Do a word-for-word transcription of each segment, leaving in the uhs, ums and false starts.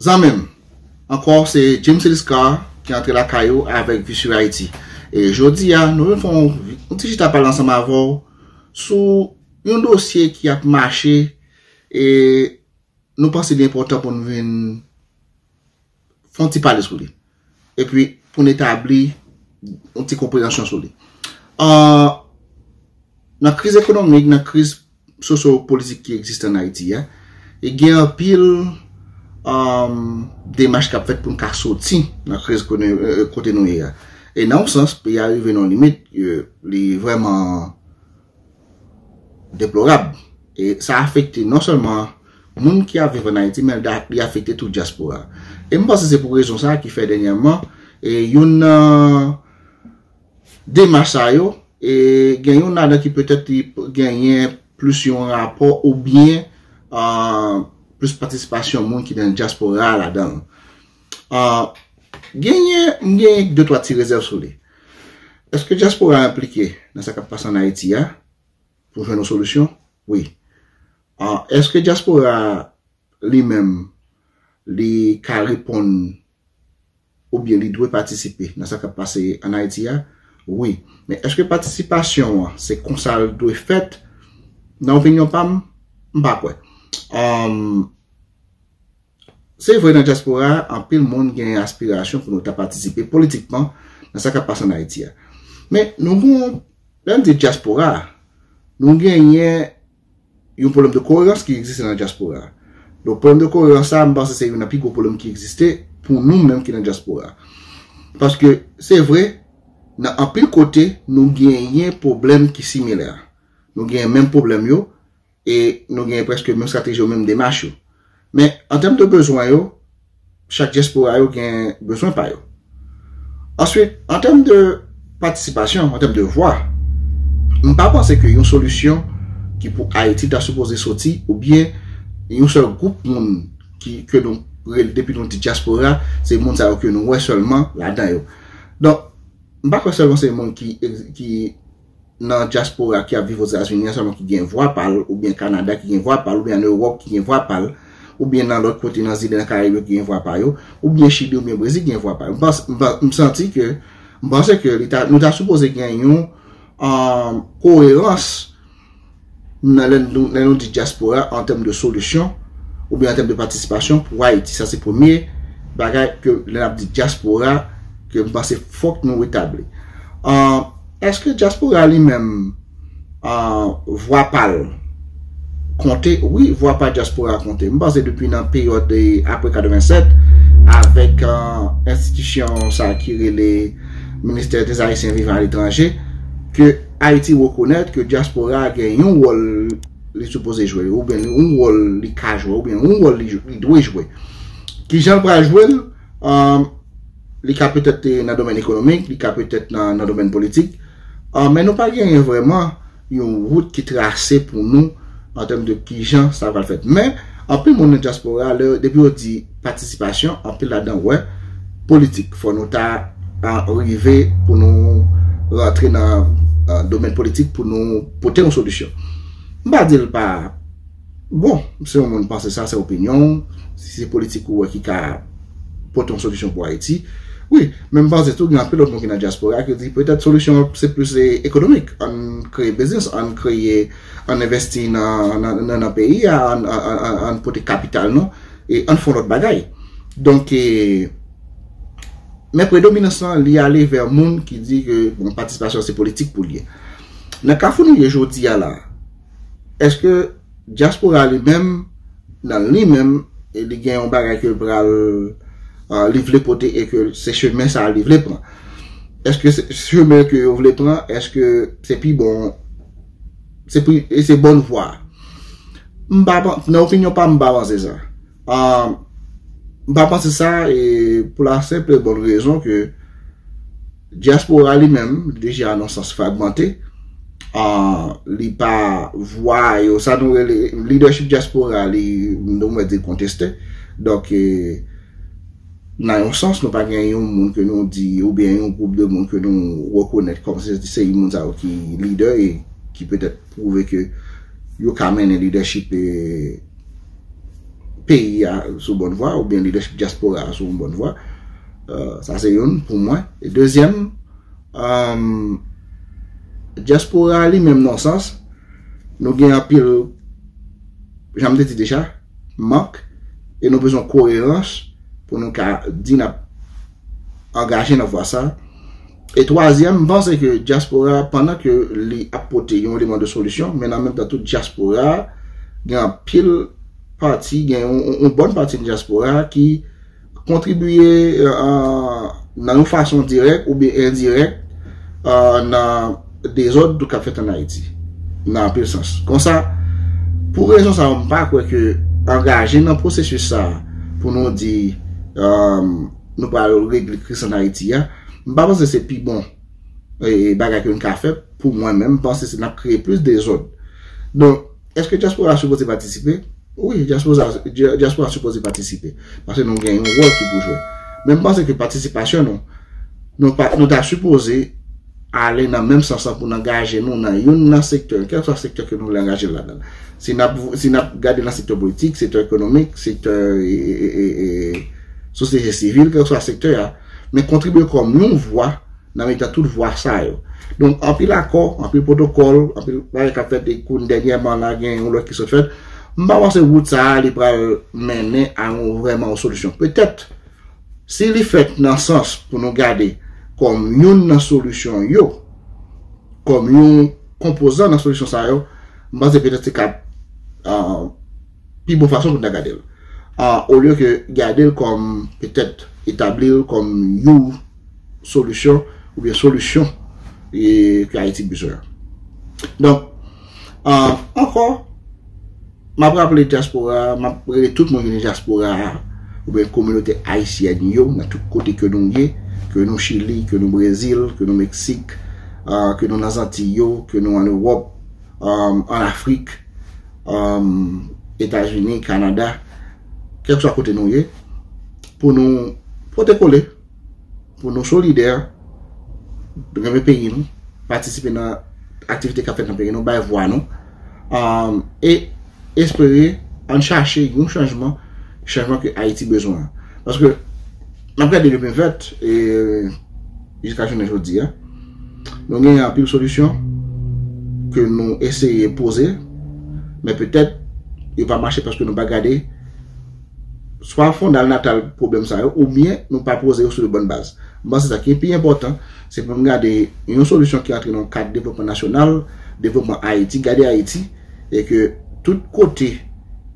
Zanmi m, ankò se James Eliscar ki antre lakay ou avèk Visur Haiti. E jodi a, nou vin fè yon, yon ti chita pale ansanm avè w sou yon dosye ki ap mache e nou panse li enpòtan pou nou vin fè yon ti pale sou li. Epi pou n etabli yon ti konpreyansyon sou li. An, nan kriz ekonomik, nan kriz sosyo-politik ki egziste an Ayiti a, e gen anpil um, demach k ap fèt pou n ka soti nan kriz kote, kote nou ye a. E nan yon sans, peyi a rive nan yon limit, e, li vrèman deplorab. E sa afekte non sèlman moun ki ap viv an Ayiti, men li afekte tout dyaspora. E m panse se pou rezon sa ki fè dènyèman, e youn nan demach sa yo, e gen youn ladan ki petèt li genyen plis yon rapò oubyen uh, plis patisipasyon moun ki nan dyaspora a ladan l. Uh, genyen, m genyen de twa ti rezèv sou li. Èske dyaspora a enplike nan sa k ap pase an Ayiti a pou jwenn yon solisyon? Wi. Uh, èske dyaspora a li menm li ka reponn oubyen li dwe patisipe nan sa k ap pase an Ayiti a? Wi. Men èske patisipasyon an se konsa l dwe fèt? Nan opinyon pa m, m pa kwè. Um, se vre nan dyaspora a, anpil moun gen aspirasyon pou nou ta patisipe politikman nan sa k ap pase an Ayiti a. Men nou gon, lè n di dyaspora a, nou genyen yon pwoblèm de koerans ki egziste nan dyaspora a. Donk, pwoblèm de koerans sa, m panse se youn nan pi gwo pwoblèm ki egziste pou nou menm ki nan dyaspora a. Paske, se vre, nan anpil kote, nou genyen pwoblèm ki similè. Nou genyen menm pwoblèm yo, e nou genyen prèske menm estrateji yo, menm demach yo. Men, an tèm de bezwen yo, chak dyaspora yo gen bezwen pa yo. Answit, an tèm de patisipasyon, an tèm de vwa, m pa panse ke yon solisyon ki pou Ayiti ta sipoze soti, oubyen yon sèl gwoup moun ki, ke nou rele depi nou di dyaspora, se moun sa yo ke nou wè sèlman ladan yo. Donk, m pa kwè sèlman se moun ki, ki nan dyaspora ki ap viv Ozetazini an sèlman ki gen vwa pa l, oubyen Kanada ki gen vwa pa l, oubyen ann Ewòp ki gen vwa pa l, oubyen nan lòt kote nan zile nan Karayib yo ki gen vwa pa yo, oubyen Chili oubyen Brezil ki gen vwa pa yo. M panse, m pa, m santi ke, m panse ke li ta, nou ta sipoze gen yon um, koerans nan lè nou, lè nou di dyaspora an tèm de solisyon oubyen an tèm de patisipasyon pou Ayiti. Sa se premye bagay ke lè n ap di dyaspora ke m panse fòk nou etabli. An, èske dyaspora li menm an, vwa pa l konte? Wi, vwa pa dyaspora konte. M panse depi nan peryòd de apre katrevennsèt avèk an, enstitisyon sa ki rele Ministè des Haïtiens vivant à l'étranger, ke Ayiti rekonèt ke dyaspora a gen yon wòl li sipoze jwe, oubyen yon wòl li ka jwe, oubyen yon wòl li, li dwe jwe. Kijan l pral jwe l? An, li ka petèt nan domèn ekonomik, li ka petèt nan, nan domèn politik. An, men nou pa genyen vrèman yon wout ki trase pou nou an tèm de kijan sa pral fèt. Men, anpil moun nan dyaspora, lè, depi yo di patisipasyon, anpil ladan wè politik. Fò nou ta a, rive pou nou rantre nan a, domèn politik pou nou pote yon solisyon. M pa di l pa bon, se yon moun panse sa, se opinyon w. Si se politik ou wè ki ka pote yon solisyon pou Ayiti, wi, men m panse tou gen anpil lòt moun ki nan dyaspora ki di petèt solisyon an se plis e, ekonomik. Ann kreye biznis, ann kreye, ann envesti nan, nan, nan, nan peyi a, ann, ann, ann, ann pote kapital nou, e ann fè yon lòt bagay. Donk, e, men predominans lan, li ale vè moun ki di ke, bon, patisipasyon se politik pou l ye. Nan kafou nou ye jodi a la, èske dyaspora li menm, nan li menm, e li gen yon bagay ke l pral, a, li vle pote e ke se chemen sa a li vle pran? Èske se chemen ke yo vle pran, èske se pi bon, se pi, e se bòn vwa? M pa pan-, nan opinyon pa m, m pa panse sa. A, m pa panse sa, e pou la senp e bòn rezon ke dyaspora li menm, li deja nan sans fragmante, a, li pa vwa yo, sa nou rele leadership dyaspora, li, nou mwen di konteste. Donk, e, nan yon sans, nou pa gen yon moun ke nou di, oubyen yon gwoup de moun ke nou rekonèt kòm se, se yon moun sa yo ki lidè e ki petèt pwouve ke yo ka mennen lidèchip e peyi a sou bòn vwa, oubyen lidèchip dyaspora a sou yon bòn vwa. Euh, sa se youn pou mwen. E dezyèm, euh, dyaspora a li menm nan sans, nou gen anpil, jan m te di deja, mank, e nou bezwen koerans pou nou ka di n ap angaje nan vwa sa. E twazyèm, m panse ke dyaspora, pandan ke li ap pote yon eleman de solisyon, men an menm tan tou dyaspora gen anpil pati, gen yon, yon, yon bòn pati nan dyaspora ki kontribye, euh, nan yon fason dirèk oubyen endirèk, euh, nan dezòd k ap fèt ann Ayiti, nan anpil sans. Konsa, pou rezon sa yo, m pa kwè ke angaje nan pwosesis sa a pou nou di, euh, nou pral regle kriz ann Ayiti a, m pa panse se pi bon, e, bagay ke n ka fè. Pou mwen menm, m panse se n ap kreye plis dezòd. Donk, èske dyaspora a sipoze patisipe? Wi, dyaspora, dya-, dyaspora sipoze patisipe. Paske nou gen yon wòl ki pou jwe. Men m panse ke patisipasyon nou, nou pa, nou ta sipoze ale nan menm sans lan pou n angaje nou nan youn nan sektè, kèlkeswa sektè ke nou vle angaje ladan l. Si n ap, si n ap gade nan sektè politik, sektè ekonomik, sektè, e, e, e, e, sosyete sivil, kèlkeswa sektè a, men kontribye kòm yon vwa nan mitan tout vwa sa yo. Donk, anpil akò, anpil pwotokòl, anpil bagay k ap fèt, e kounye dènyèman la, gen yon lòt ki sot fèt. M pa panse wout sa a, li pral mennen a yon vrèman yon solisyon. Petèt, si li fèt nan sans pou nou gade kòm youn nan solisyon yo, kòm yon konpozan nan solisyon sa yo, m panse petèt se ka, ah, pi bon fason pou n ta gade l. Ah, olye ke gade l kòm, petèt, etabli l kòm yon solisyon, oubyen solisyon, e, ke Ayiti bezwen. Donk, ah, ankò, m ap raple dyaspora, m ap rele tout moun ki nan dyaspora a, oubyen kominote ayisyèn yo, nan tout kote ke nou ye, ke nou Chili, ke nou Brezil, ke nou Meksik, ah, ke nou nan Zantiy yo, ke nou ann Ewòp, um, ann Afrik, um, Etazini, Kanada, kèlkeswa kote nou ye, pou nou pote kole, pou nou solidè, renmen peyi nou, patisipe nan aktivite k ap fèt nan peyi nou, bay vwa nou, um, e espere ann chache yon chanjman, chanjman ke Ayiti bezwen an. Paske, n ap gade depi fèt, e jiska jounen jodi a, nou gen anpil solisyon ke nou eseye poze, men petèt yo pa mache paske nou pa gade swa fondal natal pwoblèm sa yo, oubyen nou pa poze yo sou de bòn baz. M panse sa ki pi enpòtan, se pou n gade yon solisyon ki antre nan kad devlopman nasyonal, devlopman Ayiti, gade Ayiti, e ke tout kote,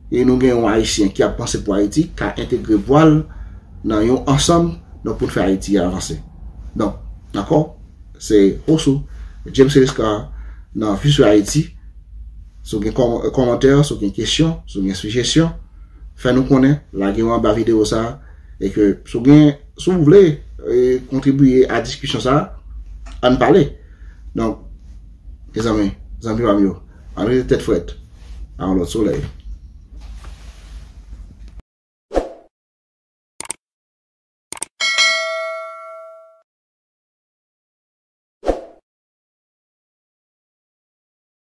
e nou gen yon Ayisyen ki ap panse pou Ayiti, ka entegre vwa l nan yon ansanm, donk, pou n fè Ayiti a avanse. Donk, ankò, se Hosou, James Eliscar, nan Future Haiti. Si w gen kòm-, kòmantè, si w gen kesyon, si w gen sijesyon, fè nou konnen, lage yo anba videyo sa a, e ke si w gen, si w vle, e, kontribiye a diskisyon sa a, ann pale. Donk, mezanmi, zanmi pa m yo, ann rete tèt frèt, a yon lòt solèy.